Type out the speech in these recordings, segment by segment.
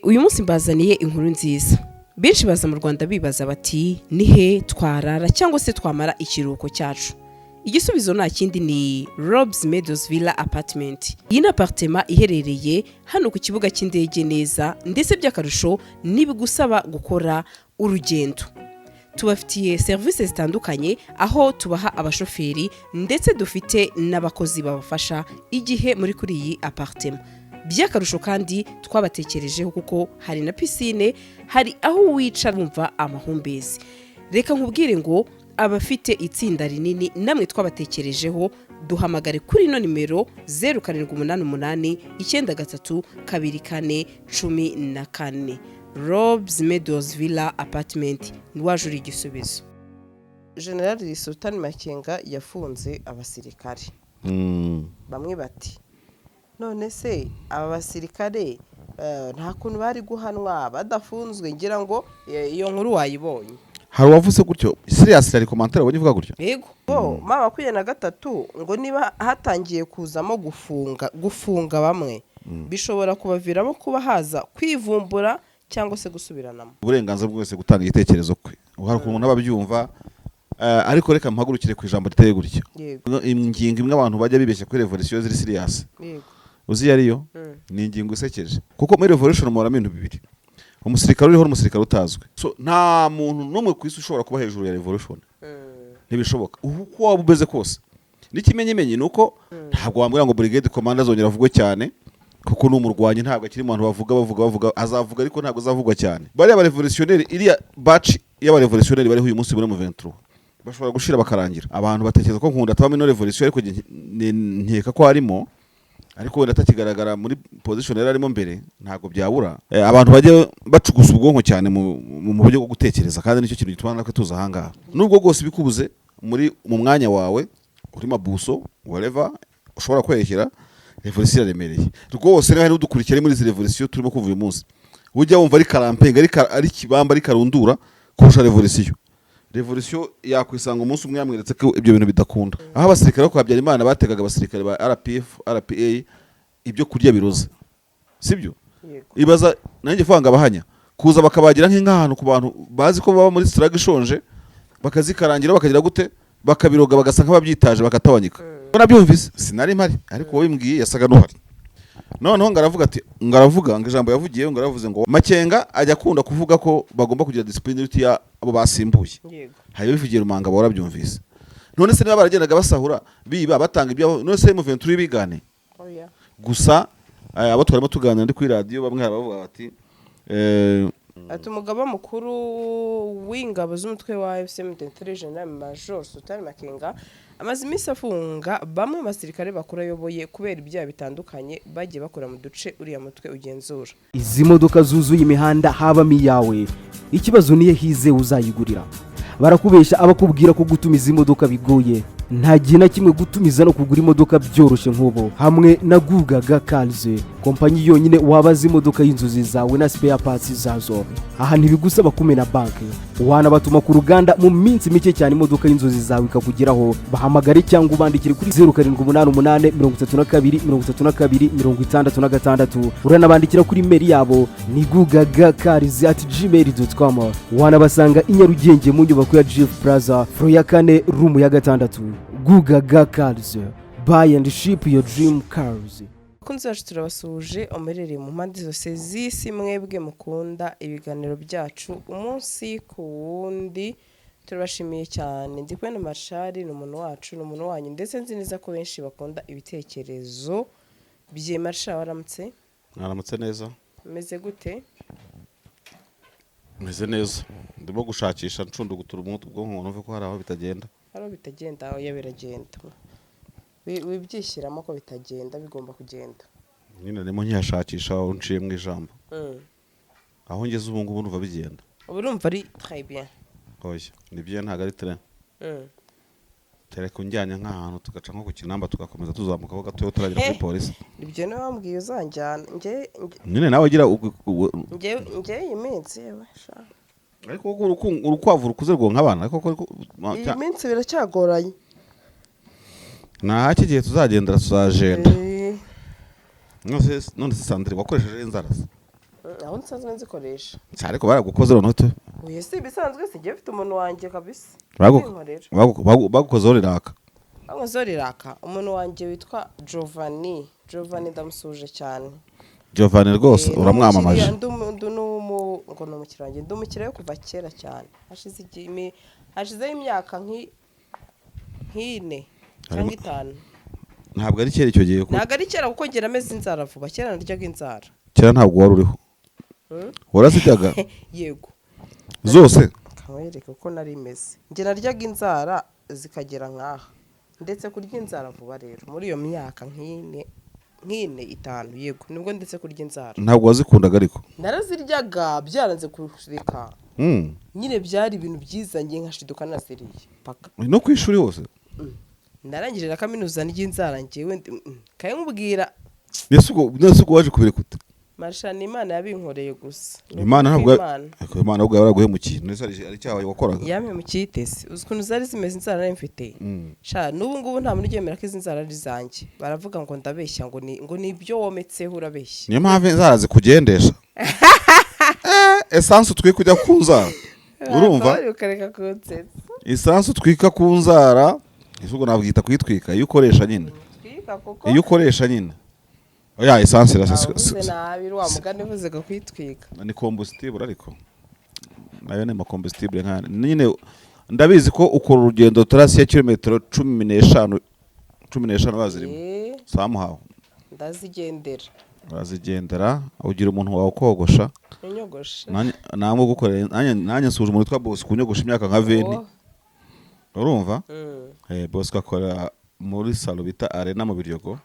Uyu munsi mbazaniye inkuru nziza. Benshi baza mu Rwanda bibaza bati: "Ni he twarara cyangwa se twamara ikiruhuko cyacu?" Igisubizo nta kindi, ni Robs Meadows Villa Apartment. Iyi ni apartment iherereye hano ku kibuga cy'indege neza, ndetse by'akarusho ntibigusaba gukora urugendo. Tubafitiye serivisi zitandukanye, aho tubaha abashoferi, ndetse dufite n'abakozi babafasha igihe muri kuri iyi apartment. By'akarusho kandi twabatekerejeho kuko hari na piscine, hari aho wicara wumva amahumbezi. Reka nkubwire ngo abafite itsinda rinini namwe twabatekerejeho. Duhamagare kuri ino nimero: 0788932414. Robs Meadows Villa Apartment, waje uri igisubizo. General Sultan Makenga yafunze abasirikare. Bamwe bati: "None se aba basirikare nta kuntu bari guhanwa badafunzwe?" Ngira ngo iyo nkuru wayibonye. Hari uwavuze gutyo? Serious, hari commentaire wabonye ivuga gutyo? Yego. M23 ngo niba hatangiye kuzamo gufunga bamwe, bishobora kubaviramo kuba haza kwivumbura cyangwa se gusubiranamo. Uburenganzira bwose gutanga igitekerezo kwe, hari ukuntu umuntu aba abyumva, ariko reka mpagurukire ku ijambo riteye gutya. Ingingo imwe abantu bajya bibeshya kuri revolution ziri serious, uzi iyo ariyo? Ni ingingo isekeje, kuko muri revolution muhoramo ibintu bibiri: umusirikare uriho n'umusirikare utazwi. So nta muntu n'umwe ku isi ushobora kuba hejuru ya revolution, ntibishoboka uko waba umeze kose. N'ikimenyimenyi ni uko ntabwo wambwira ngo brigade commander azongera avugwe cyane, kuko ni umurwanyi, ntabwo akiri mu bantu bavuga bavuga bavuga. Azavuga ariko ntabwo azavugwa cyane. Bariya barevolutionnaire, iriya batch y'abarevolutionnaire bariho uyu munsi muri M23, bashobora gushira bakarangira. Abantu batekereza ko Nkunda atabamo ino revolution, ariko njye nkeka ko harimo, ariko wenda atakigaragara muri position yari arimo mbere. Ntabwo byabura. Abantu bajya bacugusa ubwonko cyane mu buryo bwo gutekereza, kandi nicyo kintu gituma natwe tuza ahangaha. Nubwo bwose bikubuze muri mu mwanya wawe uri mabuso, whatever, ushobora kwerekera revolution iraremereye rwose. Niba hari udukurikira muri izi revolution turimo kuva uyu munsi, ujya wumva ari karampenga, ari kibamba, ari karundura kurusha revolution. Revolution yakwisanga umunsi umwe yamweretse ko ibyo bintu bidakunda. Aho abasirikare bo kwa Habyarimana bategaga abasirikare ba RPF, RPA ibyo kurya biroze, sibyo? Yego. Ibaza nanjye vuga abahanya kuza bakabagira nk'ahantu ku bantu bazi ko baba muri struggle ishonje, bakazikarangira, bakagira gute, bakabiroga, bagasa nk'ababyitaje, bakatabanyika. Nabyumvise, sinari mpari, ariko uwabimbwiye yasaga n'uhari. Noneho ngaravuga ati, ngaravuga ngo ijambo yavugiyeho, ngaravuze ngo Makenga ajya akunda kuvuga ko bagomba kugira discipline iruta iya abo basimbuye. Hari bivugiye Rumanga, warabyumvise. None se niba baragendaga basahura, biba, batanga ibyabo, none se M23 bigane? Oya. Gusa abo twarimo tuganira ndi kuri radiyo, bamwe hari abavuga bati Ati: "Umugaba mukuru w'ingabo z'umutwe wa AFC M23, General Major Sultan Makenga, amaze iminsi afunga bamwe mu basirikare bakuru ayoboye kubera ibyaha bitandukanye bagiye bakora mu duce uriya mutwe ugenzura." Izi modoka zuzuye imihanda habamo iyawe? Ikibazo niyo hizewe uzayigurira. Barakubeshya abakubwira ko gutumiza imodoka bigoye. Nta gihe na kimwe gutumiza no kugura imodoka byoroshye nk'ubu hamwe na Gugaga Cars, kompanyi yonyine wabaza imodoka y'inzozi zawe na spare parts zazo. Aha ntibigusaba kumena banki, wanabatuma ku ruganda, mu minsi mike cyane imodoka y'inzozi zawe ikakugeraho. Bahamagare cyangwa ubandikire kuri 0788323266. Uranabandikira kuri email yabo ni gugagacars@gmail.com. Wanabasanga i Nyarugenge mu nyubako ya GF Plaza, floor ya kane, room ya gatandatu. Gugaga Cars, buy and ship your dream cars. Abakunzi bacu, turabasuhuje umuherereye mu mpande zose z'isi, mwebwe mukunda ibiganiro byacu umunsi ku wundi, turabashimiye cyane. Ndi kumwe na Mashari, ni umuntu wacu, ni umuntu wanyu, ndetse nzi neza ko benshi bakunda ibitekerezo bye. Mashari, waramutse? Mwaramutse neza. Umeze gute? Meze neza, ndimo gushakisha ncundugutura ubwonko ngo numve ko hari aho bitagenda. Hari aho bitagenda? Oya, biragenda. Wibyishyiramo ko bitagenda, bigomba kugenda. Nyine ndimo nkihashakisha aho nciye mu ijambo. Aho ngeze ubu ngubu numva bigenda. Ubu urumva ari très bien? Oya, ni byo, ntabwo ari très. Tereka unjyanye nk'ahantu tugaca nko ku Kinamba, tugakomeza tuzamukaho gatoya turagera kuri polisi. Ibyo niwe wambwiye uzanjyana nge. Nyine nawe gira Nge iyi minsi, yewe sha. Ariko urukwavu rukuze rwonka abana, ariko Iyi minsi biracyagoranye. Nta haki, igihe tuzagendera tuzajenda. None se Sandrine, wakoresheje inzara se? Aho nsanzwe nzikoresha. Ariko baragukoze noneho tu. Oya, si ibisanzwe, singiye mfite umuntu wanjye kabisa. Kwinkorera. Bagukozeho riraka. Bankozeho riraka, umuntu wanjye witwa Giovanni. Giovanni, ndamusuhuje cyane. Giovanni rwose. Eh, Uramwamamaje. Ngo ni umukiriya wanjye, ndi umukiriya we kuva kera cyane, hashize hashizeho imyaka nk'ine cyangwa 5. Ntabwo ari kera icyo gihe Ntabwo ari kera, kuko ngera ameze inzara vuba. Kera naryaga inzara. Kera ntabwo wari uriho. Waraziryaga? Yego. Zose? Kamwereke uko nari meze. Njye naryaga inzara zikagera nk'aha, ndetse kurya inzara vuba rero muri iyo myaka nk'ine, 5, yego, nibwo ndetse kurya inzara. Ntabwo wazikundaga ariko. Naraziryaga byaranze kureka. Nyine byari ibintu byiza, njye nkashiduka naziriye paka. No ku ishuri hose? Narangije na kaminuza ry'inzara njyewe kaye nkubwira. Nese ubwo waje kubireka ute? Marsha, ni Imana yabinkoreye gusa. Ni Imana ukuri ntabwo kw'Imana. Ariko Imana ntabwo yaraguhemukiye. Nese hari icyaha wakoraga? Yampemukiye itese? Uzi ukuntu zari zimeze inzara nari mfite? Sha, n'ubu ngubu nta muntu uryemera ko izi nzara ari izanjye. Baravuga ngo ndabeshya, ngo ni ibyo wometseho, urabeshya. Niyo mpamvu inzara zikugendesha. Essence utwika ujya ku nzara, urumva? Wakabari ukareka kunsetsa. Essence utwika ku nzara, ese ubwo nabwita kuyitwika? Iyo ukoresha nyine. Twika kuko Iyo ukoresha nyine, oya, essence irasa. Uvuze nabi wa mugani, uvuze ngo kwitwika. Ni combustible, ariko nayo ni combustible nka nyine. Ndabizi ko ukora urugendo tarasi ya kilometero 15, 15 bazirimo. Somehow. Ndazigendera. Urazigendera, ugira umuntu wawe ukogosha. Unyogoshe. Nanjye namwe gukorera, nanjye nsuje umuntu witwa Bosco unyogosha imyaka nka 20. Oh. Urumva? Bosco akora muri salon bita Arena mu Biryogo.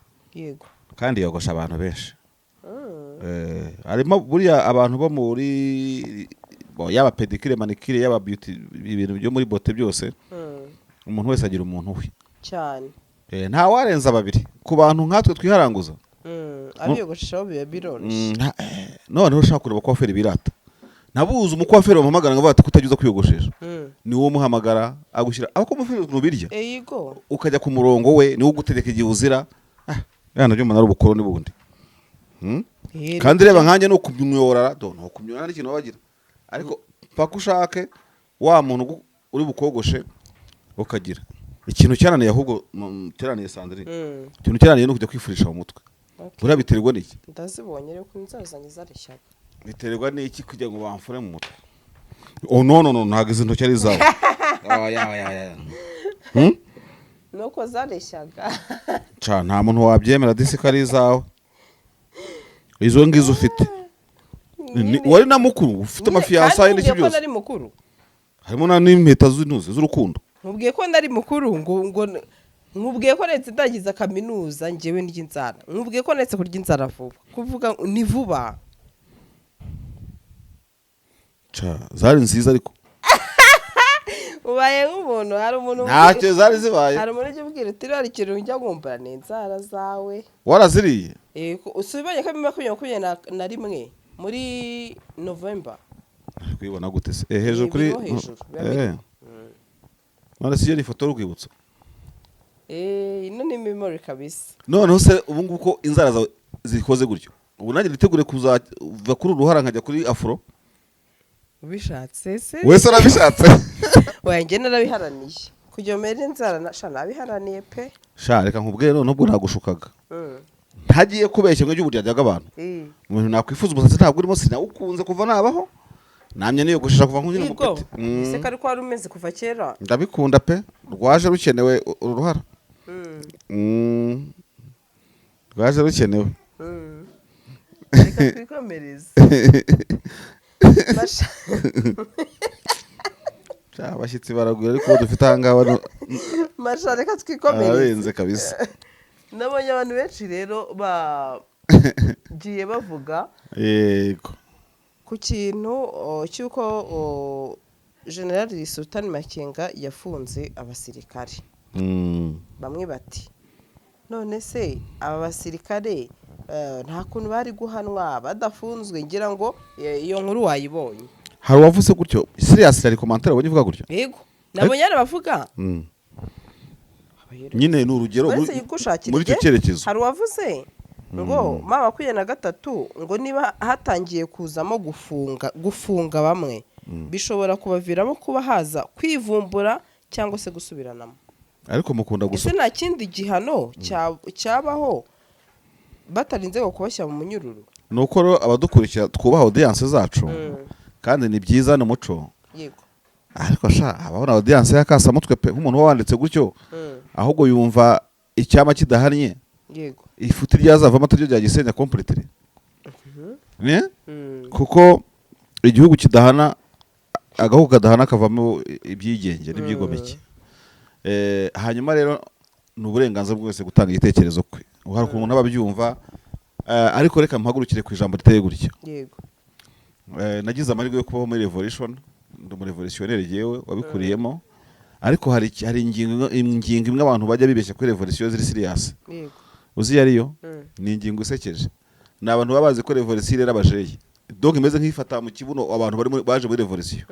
Kandi yogosha abantu benshi. Harimo buriya abantu bo muri bo, yaba pédicure, manicure, yaba beauty, ibintu byo muri beauté byose. Umuntu wese agira umuntu we. Cyane. Nta warenza babiri ku bantu nkatwe twiharanguza. Abiyogosheshaho biba biroroshye. Noneho ushaka kureba coiffeur birata, nabuze umucoiffeur bamuhamagara ngo bati kutajya uza kwiyogoshesha. Ni wowe umuhamagara agushyira aho coiffeur ukuntu birya. Eyigo. Ukajya ku murongo we, niwe ugutegeka igihe uzira. Ya nabyo mbona ari ubukoroni bundi. Kandi reba nkanjye ni ukumyora do, ni ukumyora n'ikintu baba bagira, ariko paka ushake wa muntu uri bukogoshe ukagira ikintu cyananiye. Ahubwo cyananiye Sandrine. Ikintu cyananiye ni ukujya kwifurisha mu mutwe. Buriya biterwa n'iki? Ndazibonye rero ukuntu inzara zanjye zareshyaga. Biterwa n'iki kugira ngo bamfure mu mutwe? Oh, no, no, no, ntabwo izi ntoki ari izawe. Oya, oya, oya. Nuko zareshyaga. Ca, nta muntu wabyemera disi ko ari izawe izo ngizo ufite. Wari na mukuru ufite amafiançailles Kandi n'iki nkubwiye ko byose. nari mukuru. Harimo na n'impeta z'intuzi z'urukundo. Nkubwiye ko nari mukuru, ngo nkubwiye ko ndetse ndagize kaminuza njyewe ndya inzara, nkubwiye ko ndetse kurya inzara vuba, kuvuga ni vuba. Ca, zari nziza ariko. Ubaye nk'umuntu, hari umuntu Ntacyo zari zibaye. Hari umuntu ujya ubwira uti rero ikintu njya nkumbura ni inzara zawe. Waraziriye? Usibanye ko 2021 muri November. Ari kuyibona gute se? Hejuru kuri Biriho hejuru, biba biriho. None si iyo ni ifoto y'urwibutso? Ino ni memory kabisa. Noneho se ubu ngubu ko inzara zawe zikoze gutyo, ubu nanjye nitegure kuzava kuri uru ruhara nkajya kuri afro? Ubishatse se? Wese arabishatse. Oya, njye narabiharaniye kugira ngo mere inzara sha, nabiharaniye pe. Sha, reka nkubwire none, ubwo nagushukaga. Ntagiye kubeshya ngo uburyarya bw'abantu. Mu bintu nakwifuza, umusatsi ntabwo urimo, sinawukunze kuva nabaho, namye niyogoshesha kuva nkiri Yego. umupeti. Ese ko ariko wari umeze kuva kera? Ndabikunda pe, rwaje rukenewe uru ruhara. Rwaje rukenewe. Reka twikomereze. Sha, abashyitsi baragwira, ariko uwo dufite aha ngaha bano Masha, reka twikomereze. Ararenze kabisa. Nabonye abantu benshi rero bagiye bavuga ku kintu cy'uko General Sultan Makenga yafunze abasirikare. Bamwe bati none se aba basirikare nta kuntu bari guhanwa badafunzwe? Ngira ngo iyo nkuru wayibonye. Hari uwavuze gutyo? Serious, hari commentaire wabonye ivuga gutyo? Yego, nabonye hari abavuga. Nyine ni urugero Uretse gushakira muri icyo igihe, cyerekezo. Hari uwavuze Ngo M23, ngo niba hatangiye kuzamo gufunga bamwe, bishobora kubaviramo kuba haza kwivumbura cyangwa se gusubiranamo. Ariko mukunda Ese gusa nta kindi gihano cyabaho batarinze ngo kubashyira mu munyururu? Ni uko rero abadukurikira twubaha audience zacu, kandi ni byiza, ni umuco. Ariko sha, ababona audience y'akasamutwe pe, nk'umuntu uba wanditse gutyo, ahubwo yumva icyama kidahannye, ifuti ryazavamo ataryo ryagisenya completely. Ne? Kuko igihugu kidahana, agahugu kadahana kavamo ibyigenge n'ibyigomeke. Hanyuma rero ni uburenganzira bwose gutanga igitekerezo kwe. Hari ukuntu umuntu aba abyumva, ariko reka mpagurukire ku ijambo riteye gutya. Nagize amahirwe yo kubaho muri revolution, ndi umurevolutionnaire yewe wabikuriyemo, ariko hari ingingo imwe abantu bajya bibeshya kuri revolution ziri serious. Uzi iyo ariyo? Ni ingingo isekeje. Ni abantu baba bazi ko revolution irera abajeyi, donc imeze nk'ifata mu kibuno abantu baje muri revolution.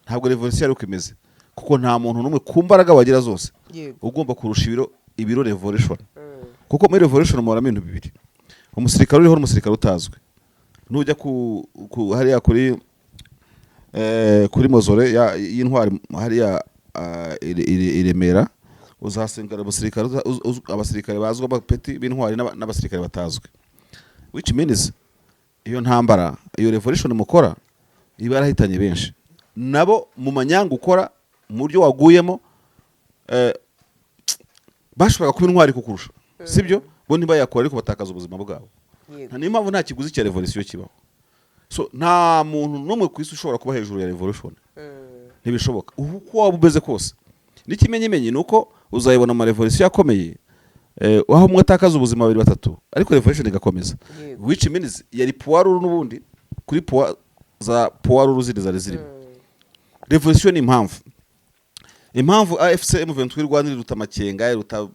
Ntabwo revolution ari uko imeze, kuko nta muntu n'umwe ku mbaraga wagira zose ugomba kurusha ibiro revolution. Kuko muri revolution muhoramo ibintu bibiri: umusirikare uriho n'umusirikare utazwi. Nujya ku hariya kuri mausolée y'intwari hariya i Remera, uzahasanga umusirikare abasirikare bazwi, abapeti b'intwari, n'abasirikare batazwi, which means iyo ntambara, iyo revolution mukora iba yarahitanye benshi. Nabo mu manyanga ukora, mu buryo waguyemo, bashoboraga kuba intwari kukurusha, sibyo? Bo ntibayakora, ariko batakaza ubuzima bwabo. Niyo mpamvu nta kiguzi cya revolution kibaho. So nta muntu n'umwe ku isi ushobora kuba hejuru ya revolution. Ntibishoboka, ubu uko waba umeze kose. N'ikimenyimenyi ni uko uzayibona mu marevolution akomeye, aho umwe atakaza ubuzima, babiri, batatu, ariko revolution igakomeza. Which means yari poids lourd n'ubundi kuri poids za poids lourd zindi zari zirimo. Revolution ni impamvu AFC M23 irwanira iruta Makenga, iruta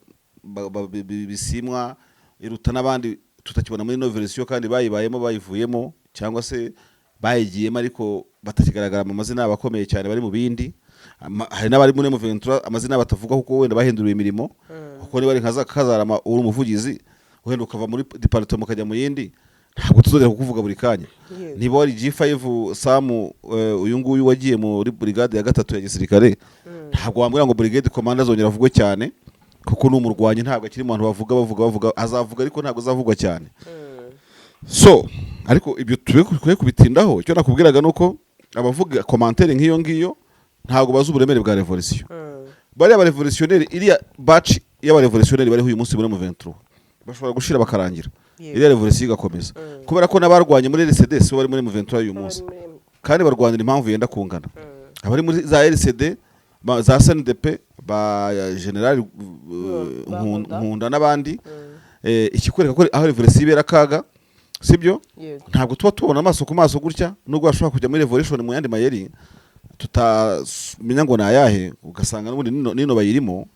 Bisimwa, iruta n'abandi tutakibona muri ino version, kandi bayibayemo, bayivuyemo, cyangwa se bayigiyemo ariko batakigaragara mu mazina yabo akomeye cyane, bari mu bindi. Hari n'abari muri M23 amazina yabo batavugwa kuko wenda bahinduriwe imirimo, kuko niba ari nka za Kazarama uri umuvugizi, wenda ukava muri department ukajya mu yindi, ntabwo tuzongera kukuvuga buri kanya. Niba wari G5 Samu, uyu nguyu wagiye muri brigade ya gatatu ya gisirikare, ntabwo wambwira ngo brigade commander azongera avugwe cyane, kuko ni umurwanyi, ntabwo akiri mu bantu bavuga bavuga bavuga. Azavuga ariko ntabwo azavugwa cyane. So ariko ibyo tube kubitindaho. Icyo nakubwiraga ni uko abavuga commentaire nk'iyo ngiyo ntabwo bazi uburemere bwa revolution. Bariya ba révolutionnaire, iriya batch y'abarevolutionnaire bariho uyu munsi muri M23, bashobora gushira bakarangira, iriya revolution igakomeza, kubera ko n'abarwanye muri RCD si bo bari muri M23 uyu munsi, kandi barwanira impamvu yenda kungana. Abari muri za RCD, za CNDP, ba General Ba Nkunda. Nkunda n'abandi, ikikwereka ko aho revolution ibera akaga, sibyo? Ntabwo tuba tubona amaso ku maso gutya, nubwo bashobora kujya muri revolution mu yandi mayeri tutamenya ngo ni ayahe, ugasanga n'ubundi nino bayirimo.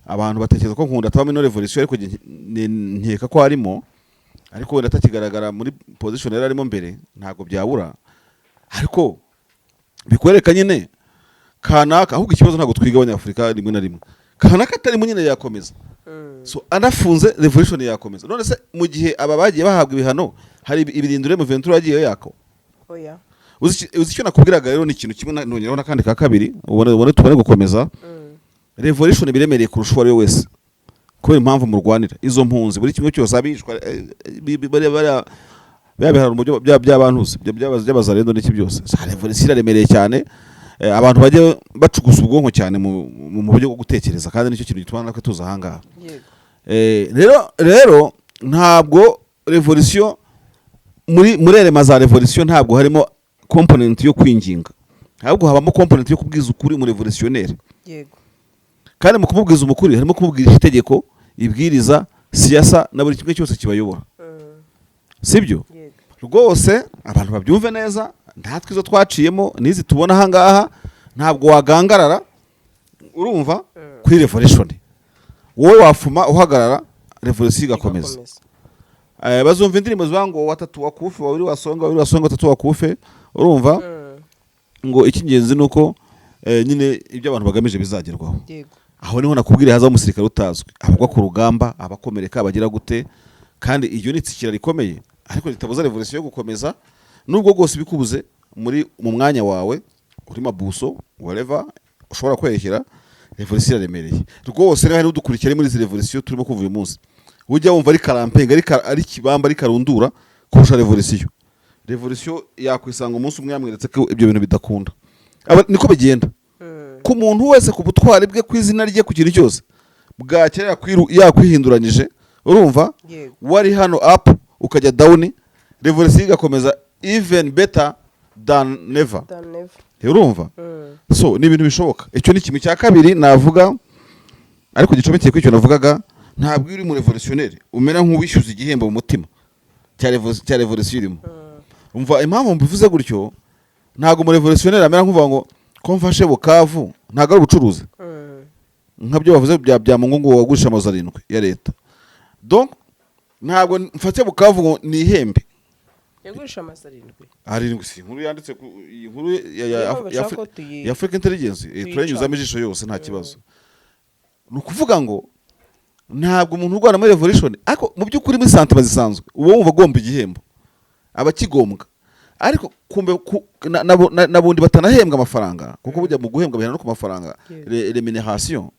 Abantu batekereza ko Nkunda ataba muri ino revolution, ariko njye nkeka ko arimo, ariko wenda atakigaragara muri position yari arimo mbere. Ntabwo byabura, ariko bikwereka nyine kanaka. Ahubwo ikibazo ntabwo twiga Abanyafurika rimwe na rimwe. Kanaka atarimo nyine yakomeza. So anafunze, revolution yakomeza. None se mu gihe aba bagiye bahabwa ibihano, hari ibirindiro M23 yagiye yako? Oya. Uzi icyo nakubwiraga rero ni ikintu kimwe, nongeraho n'akandi ka kabiri, ubone tubone gukomeza. Revolution biremereye kurusha uwo ari we wese, kubera impamvu murwanira izo mpunzi, buri kimwe cyose, abishwa, bariya bya bihano mu byo by'abantuze by'abazarendo n'iki byose. Za revolution iraremereye cyane. Abantu bajye bacugusa ubwonko cyane mu buryo bwo gutekereza, kandi nicyo kintu gituma natwe tuza ahangaha. Rero ntabwo revolution, muri éléments za revolution ntabwo harimo component yo kwinginga, ahubwo habamo component yo kubwiza ukuri mu révolutionnaire. Kandi mu kumubwiza umukuri harimo kumubwira itegeko, ibwiriza, siyasa na buri kimwe cyose kibayobora, sibyo? Rwose abantu babyumve neza, ntatwe izo twaciyemo n'izi tubona ahangaha, ntabwo wagangarara, urumva, kuri revolution. Wowe wafuma uhagarara, revolution igakomeza. Bazumva indirimbo zivuga ngo watatu wakufe, babiri wasonga, babiri wasonga, batatu wakufe, urumva, ngo icy'ingenzi ni uko nyine ibyo abantu bagamije bizagerwaho. Aho niho nakubwira hazaho umusirikare utazwi, abagwa ku rugamba, abakomereka, abagira gute. Kandi iyo ni itsikira rikomeye, ariko ritabuza revolution yo gukomeza, nubwo bwose bikubuze muri mu mwanya wawe uri mabuso, whatever ushobora kwerekera. Revolution iraremereye rwose. Niba hari udukurikira muri izi revolution turimo kuva uyu munsi, ujya wumva ari karampenga, ari kibamba, ari karundura kurusha revolution. Revolution yakwisanga umunsi umwe yamweretse ko ibyo bintu bidakunda. Niko bigenda ku muntu wese, ku butwari bwe, ku izina rye, ku kintu cyose bwakera yakwihinduranyije, urumva? Wari hano up, ukajya down, revolution igakomeza even better than never. Than never. Urumva? So ni ibintu bishoboka. Icyo ni kimwe. Cya kabiri navuga, ariko gicomekeye kuri icyo navugaga, ntabwo iyo uri mu révolutionnaire umera nk'uwishyuza igihembo mu mutima cya revolution urimo. Umva impamvu mbivuze gutyo: ntabwo umu révolutionnaire amera nk'uvuga ngo ko mfashe Bukavu, ntabwo ari ubucuruzi nkabyo bavuze bya Mungu ngo wagurisha amazu arindwi ya leta. Donc ntabwo mfate Bukavu ngo nihembe. Yagurisha amazu arindwi? Arindwi. Si inkuru yanditse ku iyi nkuru Niyo mpamvu bashaka ko ya Africa Intelligence, turanyuzamo ijisho yose, nta kibazo. Ni ukuvuga ngo ntabwo umuntu urwana muri revolution, ariko mu by'ukuri muri sentiments zisanzwe uba wumva agomba igihembo, aba akigombwa. Ariko kumbe n'abundi batanahembwa amafaranga, kuko burya mu guhembwa bihana no ku mafaranga. Rémunération,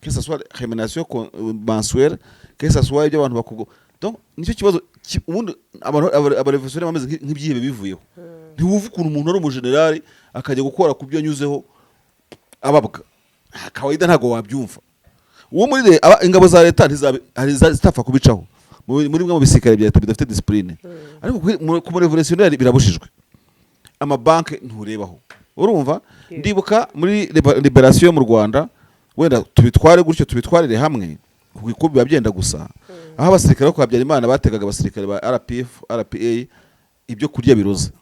que ça soit rémunération mensuelle, que ça soit ibyo abantu bakugo. Donc nicyo kibazo. Ubundi abantu abarevolutionnaire bameze nk'ibyihebe bivuyeho. Ntiwumva ukuntu umuntu ari umujenerali akajya gukora ku byo anyuzeho ababwa kawaida, ntabwo wabyumva. Uwo muri ingabo za leta hari zitapfa kubicaho muri bimwe mu bisirikare bya leta bidafite discipline, ariko ku murevolutionnaire birabujijwe. Amabanki nturebaho, urumva? Ndibuka muri liberation yo mu Rwanda, wenda tubitware gutyo, tubitwarire hamwe kuko biba byenda gusa, aho abasirikare bo kwa Habyarimana bategaga abasirikare ba RPF, RPA ibyo kurya biroze,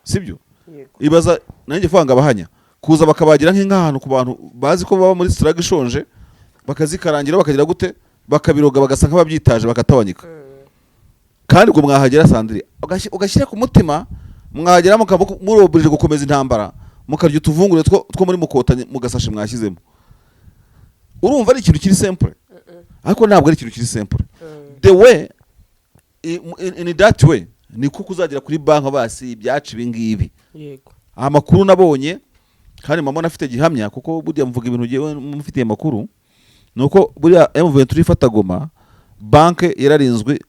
sibyo? Yego. Ibaza nanjye vuga ngo abahanya kuza bakabagira nk'inka ahantu ku bantu bazi ko baba muri struggle ishonje, bakazikarangira, bakagira gute, bakabiroga, bagasa nk'ababyitaje, bakatabanyika. Kandi ubwo mwahagera, Sandrine, ugashyira ku mutima, mwahagera mukaba muroburije gukomeza intambara, mukarya utuvungure two muri mukotanyi mu gasashi mwashyizemo. Urumva ari ikintu kiri simple, ariko ntabwo ari ikintu kiri simple. The way in that way ni kuko uzagera kuri banki basi ibyacu ibi ngibi. Amakuru nabonye, kandi mama afite gihamya, kuko burya mvuga ibintu ngewe mufitiye amakuru, ni uko buriya M23 ifata Goma, banke yararinzwe.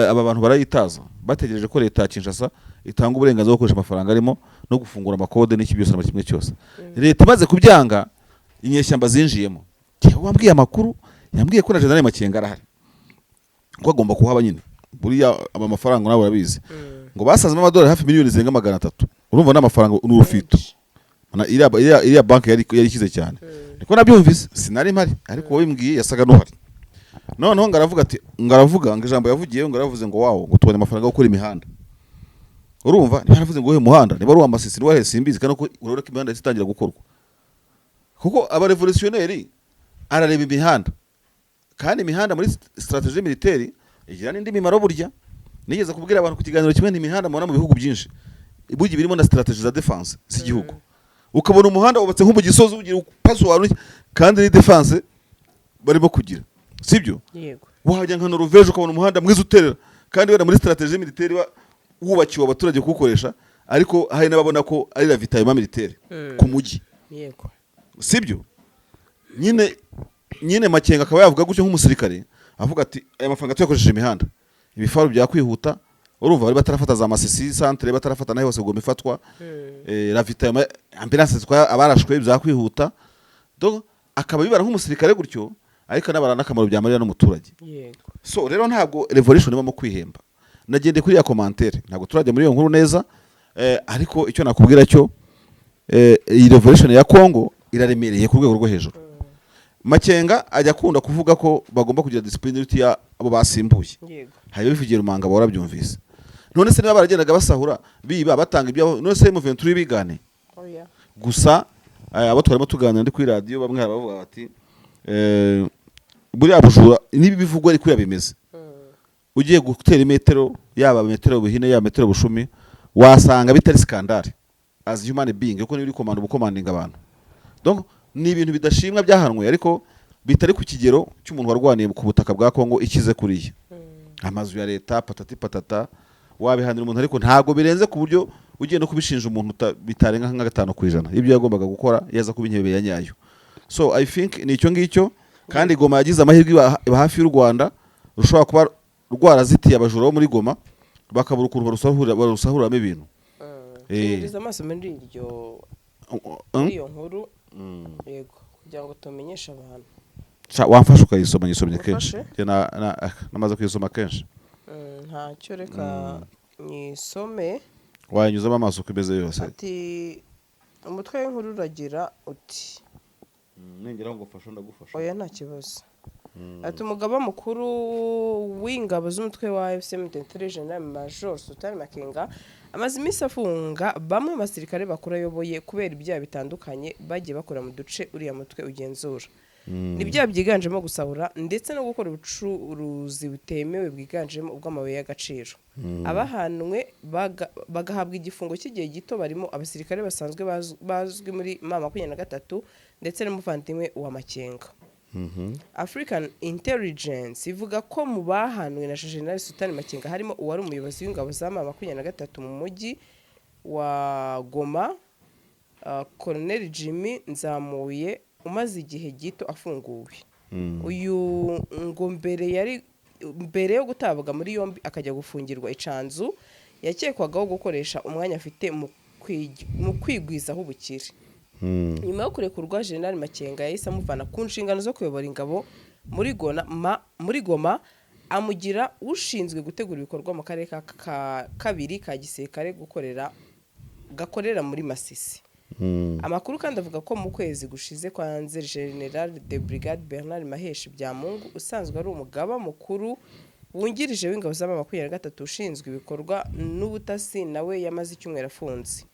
Aba bantu barayitaza, bategereje ko leta ya Kinshasa itanga uburenganzira bwo gukoresha amafaranga arimo no gufungura amakode n'iki byose na kimwe cyose. Leta imaze kubyanga, inyeshyamba zinjiyemo. Njyewe wambwiye amakuru yambwiye ko na General Makenga arahari, ko agomba kuhaba nyine. Buriya aba mafaranga nawe urabizi, ngo basazemo amadolari hafi miliyoni zirenga 300. Urumva n'amafaranga ni urufito. Iriya banki yari ikize cyane, niko nabyumvise. Sinari mpari, ariko uwabimbwiye yasaga n'uhari. Noneho ngo aravuga ati, ngo aravuga ngo ijambo yavugiyeho, ngo aravuze ngo wawo, ngo tubone amafaranga yo gukora imihanda. Urumva niba yaravuze ngo uwuhe muhanda, niba ari uwa Masisi, niba ari simbizi, kandi ko urabona ko imihanda yahise itangira gukorwa, kuko abarevolutionnaire arareba imihanda. Kandi imihanda muri stratégie militaire igira n'indi mimaro. Burya nigeze kubwira abantu ku kiganiro kimwe, imihanda mubona mu bihugu byinshi burya birimo na stratégie za défense z'igihugu. Ukabona umuhanda wubatse nko mu gisozi, ugira upaso, kandi ni défense barimo kugira, sibyo? Yego. Wajya nka Norvège ukabona umuhanda mwiza uterera, kandi wenda muri stratégie militaire wubakiwe abaturage kuwukoresha, ariko hari n'ababona ko ari ravitaillement militaire ku mujyi. Sibyo nyine? Nyine Makenga akaba yavuga gutyo nk'umusirikare, avuga ati aya mafaranga tuyakoresheje imihanda, ibifaru byakwihuta. Urumva bari batarafata za Masisi centre, batarafata naho hose, goma ifatwa, ravitaillement, ambulance zitwaye abarashwe byakwihuta. Donc akaba bibara nk'umusirikare gutyo, ariko anabara n'akamaro byamarira n'umuturage. So rero ntabwo revolution ibamo kwihemba. Nagendeye kuri ya commentaire, ntabwo turajya muri iyo nkuru neza, ariko icyo nakubwira cyo, iyi revolution ya Congo iraremereye ku rwego rwo hejuru. Makenga ajya akunda kuvuga ko bagomba kugira discipline iruta iya abo basimbuye. Hari bivugiye Rumanga, warabyumvise. None se niba baragendaga basahura, biba, batanga ibyabo, none se M23 bigane? Oya. Gusa abo twarimo tuganira ndi kuri radiyo, bamwe hari abavuga bati buriya bujura niba bivugwa ariko bimeze, ugiye gutera imetero, yaba metero buhine, yaba metero bushumi, wasanga bitari scandale as human being, kuko niba uri komanda uba ukomandinga abantu. Donc ni ibintu bidashimwa byahanwe, ariko bitari ku kigero cy'umuntu warwaniye ku butaka bwa Kongo ikize kuriya. Amazu ya leta, patati patata, wabihanira umuntu, ariko ntabwo birenze ku buryo ugiye no kubishinja umuntu bitarenga nka 5% ibyo yagombaga gukora yaza kuba inkebe ya nyayo. So I think ni icyo ngicyo. Kandi Goma yagize amahirwe iba hafi y'u Rwanda, rushobora kuba rwarazitiye abajura bo muri Goma, bakabura ukuntu barusahuriramo ibintu. Tunyurize amaso muri iryo muri iyo nkuru, yego, kugira ngo tumenyeshe abantu. Wamfasha ukayisoma, nyisomye kenshi. Ufashe? Njye namaze kuyisoma kenshi. Ntacyo, reka nyisome. Wanyuzamo amaso uko imeze yose. Ati umutwe w'inkuru uragira uti Nengeraho ngo ufashe, ndagufasha. Oya, nta kibazo. Ati umugaba mukuru w'ingabo z'umutwe wa AFC M23, General Major Sultan Makenga, amaze iminsi afunga bamwe mu basirikare bakuru ayoboye kubera ibyaha bitandukanye bagiye bakora mu duce uriya mutwe ugenzura. Ni ibyaha byiganjemo gusahura ndetse no gukora ubucuruzi butemewe bwiganjemo ubw'amabuye y'agaciro. Abahanwe bagahabwa igifungo cy'igihe gito barimo abasirikare basanzwe bazwi muri M23 ndetse n'umuvandimwe wa Makenga. African Intelligence ivuga ko mu bahanwe na General Sultan Makenga harimo uwari umuyobozi w'ingabo za M23 mu mujyi wa Goma, Colonel Jimmy Nzamuye, umaze igihe gito afunguwe. Uyu ngo mbere yo gutabwa muri yombi akajya gufungirwa icanzu, yakekwagaho gukoresha umwanya afite mu kwigwizaho ubukire. Nyuma yo kurekurwa, General Makenga yahise amuvana ku nshingano zo kuyobora ingabo muri Goma, amugira ushinzwe gutegura ibikorwa mu karere ka kabiri ka gisirikare gakorera muri Masisi. Amakuru kandi avuga ko mu kwezi gushize kwa Nzeri, General de Brigade Bernard Maheshi Byamungu, usanzwe ari umugaba mukuru wungirije w'ingabo z'aba 23 ushinzwe ibikorwa n'ubutasi, nawe yamaze icyumweru afunze.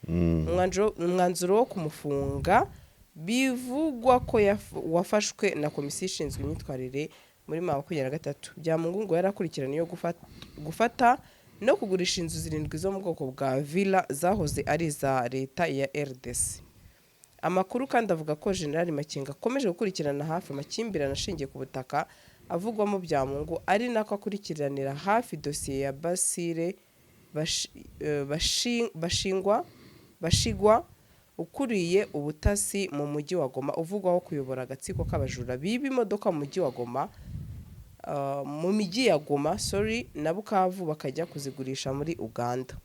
Umwanzuro wo kumufunga bivugwa ko wafashwe na komisiyo ishinzwe imyitwarire muri M23. Byamungu ngo yari akurikiraniyeho gufata no kugurisha inzu zirindwi zo mu bwoko bwa villa zahoze ari iza leta ya RDC. Amakuru kandi avuga ko General Makenga akomeje gukurikirana hafi amakimbirane ashingiye ku butaka avugwamo Byamungu, ari nako akurikiranira hafi dosiye ya Basire Bashingwa, ukuriye ubutasi mu mujyi wa Goma, uvugwaho kuyobora agatsiko k'abajura biba imodoka mu mujyi wa Goma, mu mijyi ya Goma, sorry, na Bukavu, bakajya kuzigurisha muri Uganda.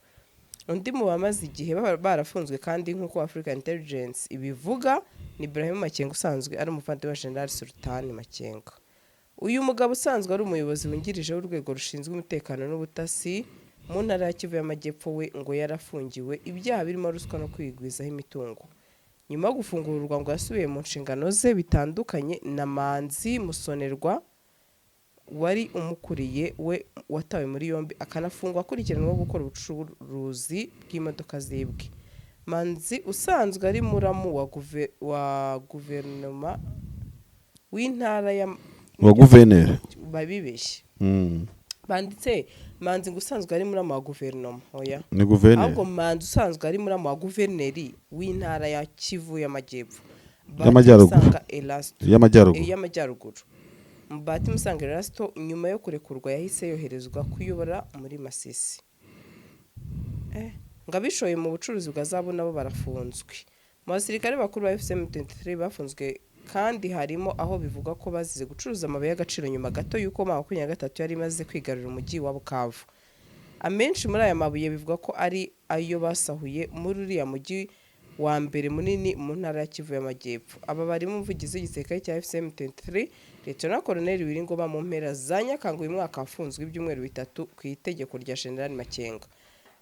Undi mu bamaze igihe barafunzwe kandi nk'uko Africa Intelligence ibivuga ni Ibrahim Makenga, usanzwe ari umuvandimwe wa General Sultan Makenga. Uyu mugabo usanzwe ari umuyobozi wungirije w'urwego rushinzwe umutekano n'ubutasi mu ntara ya Kivu y'Amajyepfo, we ngo yarafungiwe ibyaha birimo ruswa no kwigwizaho imitungo. Nyuma yo gufungurwa ngo yasubiye mu nshingano ze, bitandukanye na Manzi Musonerwa wari umukuriye, we watawe muri yombi akanafungwa akurikiranweho gukora ubucuruzi bw'imodoka zibwe. Manzi usanzwe ari muramu wa guverinoma w'intara ya Wa guverineri. Babibeshye. Banditse Manzi ngo usanzwe ari muramu wa guverinoma, oya. Ni guverineri. Ahubwo Manzi usanzwe ari muramu wa guverineri w'intara ya Kivu y'Amajyepfo, Y'Amajyaruguru. Musanga Erasto. Y'Amajyaruguru. Y'Amajyaruguru. Mbati Musanga Erasto nyuma yo kurekurwa yahise yoherezwa kuyobora muri Masisi. Ngo abishoye mu bucuruzi bwa zahabu nabo barafunzwe. Mu basirikare bakuru ba AFC M23 bafunzwe kandi harimo aho bivugwa ko bazize gucuruza amabuye y'agaciro nyuma gato y'uko M23 yari imaze kwigarurira umujyi wa Bukavu. Amenshi muri aya mabuye bivugwa ko ari ayo basahuye muri uriya mujyi wa mbere munini mu ntara ya Kivu y'Amajyepfo. Aba barimo umuvugizi w'igisirikare cya AFC M23, Lieutenant Colonel Willy Ngoma, mu mpera za Nyakanga uyu mwaka wafunzwe ibyumweru 3 ku itegeko rya General Makenga.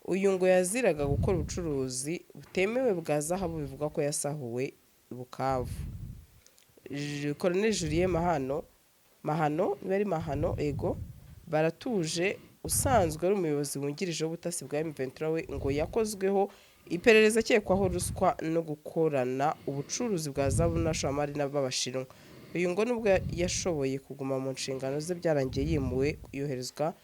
Uyu ngo yaziraga gukora ubucuruzi butemewe bwa zahabu bivugwa ko yasahuwe i Bukavu. Colonel Julien Mahano, Mahano niba ari Mahano, ego, Baratuje, usanzwe ari umuyobozi wungirije w'ubutasi bwa M23, we ngo yakozweho iperereza akekwaho ruswa no gukorana ubucuruzi bwa zahabu n'abashoramari b'Abashinwa. Uyu ngo nubwo yashoboye kuguma mu nshingano ze, byarangiye yimuwe yoherezwa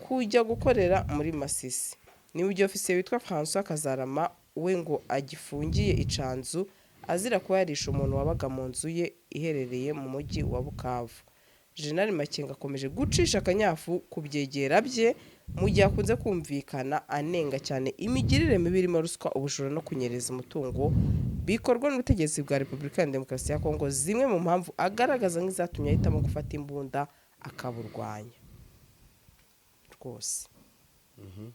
kujya gukorera muri Masisi. Ni mu gihe ofisiye witwa François Kazarama we ngo agifungiye icanzu azira kuba yarishe umuntu wabaga mu nzu ye iherereye mu mujyi wa Bukavu. Jenerali Makenga akomeje gucisha akanyafu ku byegera bye, mu gihe akunze kumvikana anenga cyane imigirire mibi irimo ruswa, ubujura no kunyereza umutungo bikorwa n'ubutegetsi bwa Repubulika ya Demokarasi ya Kongo, zimwe mu mpamvu agaragaza nk'izatumye ahitamo gufata imbunda akaburwanya rwose.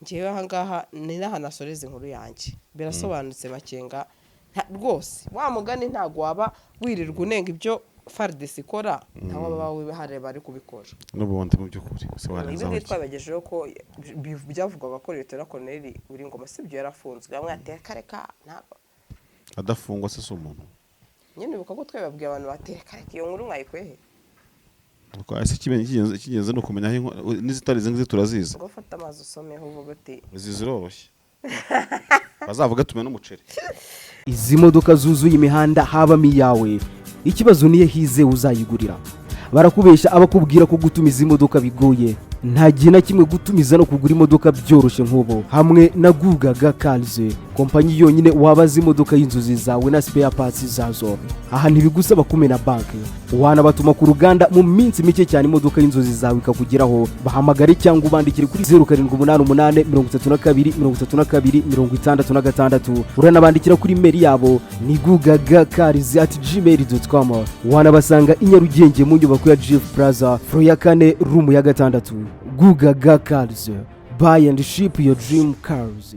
Ngewe ahangaha ni n'ahantu asoreza inkuru yanjye. Birasobanutse. Makenga rwose, wa mugani, ntabwo waba wirirwa unenga ibyo FARDC ikora, ntawe waba hareba ari kubikora. N'ubundi mu by'ukuri se Ibi warenzaho ngibi iki? Twabagejejeho ko byavugwaga ko Leta Colonel Ngoma sibyo, yarafunzwe. Bamwe ati reka ntabwo. Adafungwa se si umuntu? Nyine ibuka ko twababwiye, abantu bati reka reka, iyo nkuru mwayikuye he? Nuko ese icy'ingenzi ni ukumenya aho n'izitari izi ngizi turazizi. Ngo ufate amazi usomeho uvuga uti Izi ziroroshye, bazavuga tume n'umuceri. Izi modoka zuzuye imihanda habamo iyawe? Ikibazo niyo hizewe uzayigurira. Barakubeshya abakubwira ko gutumiza imodoka bigoye. Nta gihe na kimwe gutumiza no kugura imodoka byoroshye nk'ubu hamwe na Gugaga Cars, kompanyi yonyine wabaza imodoka y'inzozi zawe na spare parts zazo. Aha ntibigusaba kumena banki, wanabatuma ku ruganda, mu minsi mike cyane imodoka y'inzozi zawe ikakugeraho. Bahamagare cyangwa ubandikire kuri 0788 32 32 66. Uranabandikira kuri email yabo ni gugagacars@gmail.com. Wanabasanga i Nyarugenge mu nyubako ya GF Plaza, floor ya kane, room ya gatandatu. Gugaga Cars, buy and ship your dream cars.